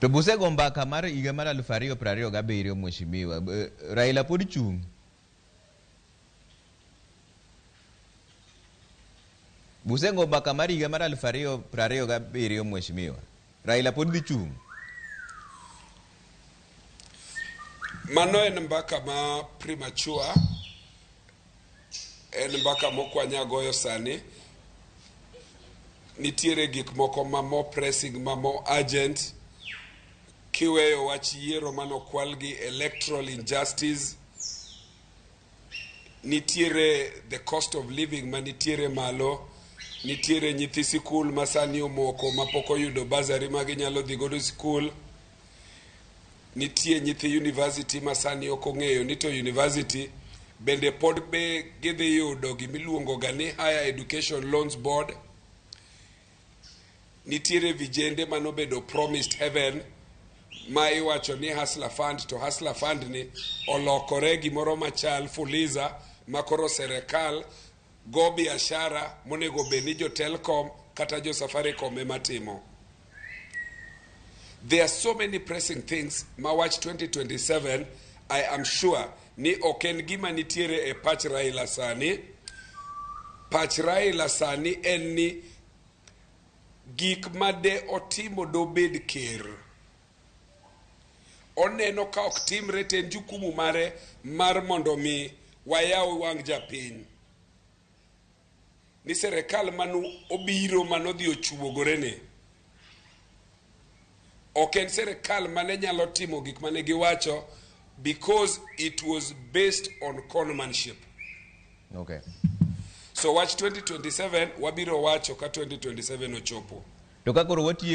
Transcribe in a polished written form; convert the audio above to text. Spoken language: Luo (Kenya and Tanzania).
To busego mbaka mar higa mar 2027 mheshimiwa, Raila pod chung'. Busego mbaka mar higa mar 2027 mheshimiwa, Raila pod dhi chung'. Mano en mbaka ma premature, en mbaka mokwanya goyo sani. Nitiere gik moko ma more pressing, ma more urgent. Kiweyo wach yiero manokwal gi electoral injustice, nitiere the cost of living manitiere malo, nitiere nyithi sikul ma sani omoko mapok oyudo bursary ma ginyalo dhi godo sikul, nitie nyithi university ma sani ok ong'eyo ni to university bende pod be gidhi yudo gimiluongo ga ni Higher Education Loans Board. Nitiere vijende manobedo promised heaven ma iwacho ni Hustler Fund, to Hustler Fund ni olokore gimoro machal Fuliza ma koro serikal go biashara monego bed ni jo Telcom kata jo Safaricom ema timo. There are so many pressing things ma wach 2027 I am sure ni ok en gima nitiere e pach Raila sani. Pach Raila sani en ni gik ma de otimo dobed ker. Oneno ka ok timre to en jukumu mare mar mondo mi wayaw wang' japiny. Ni serikal manu obiro manodhi ochuogore ni ok en serikal mane nyalo timo gik mane giwacho because it was based on conmanship. So wach 2027 wabiro wacho ka 2027 ochopo. To ka koro watieko.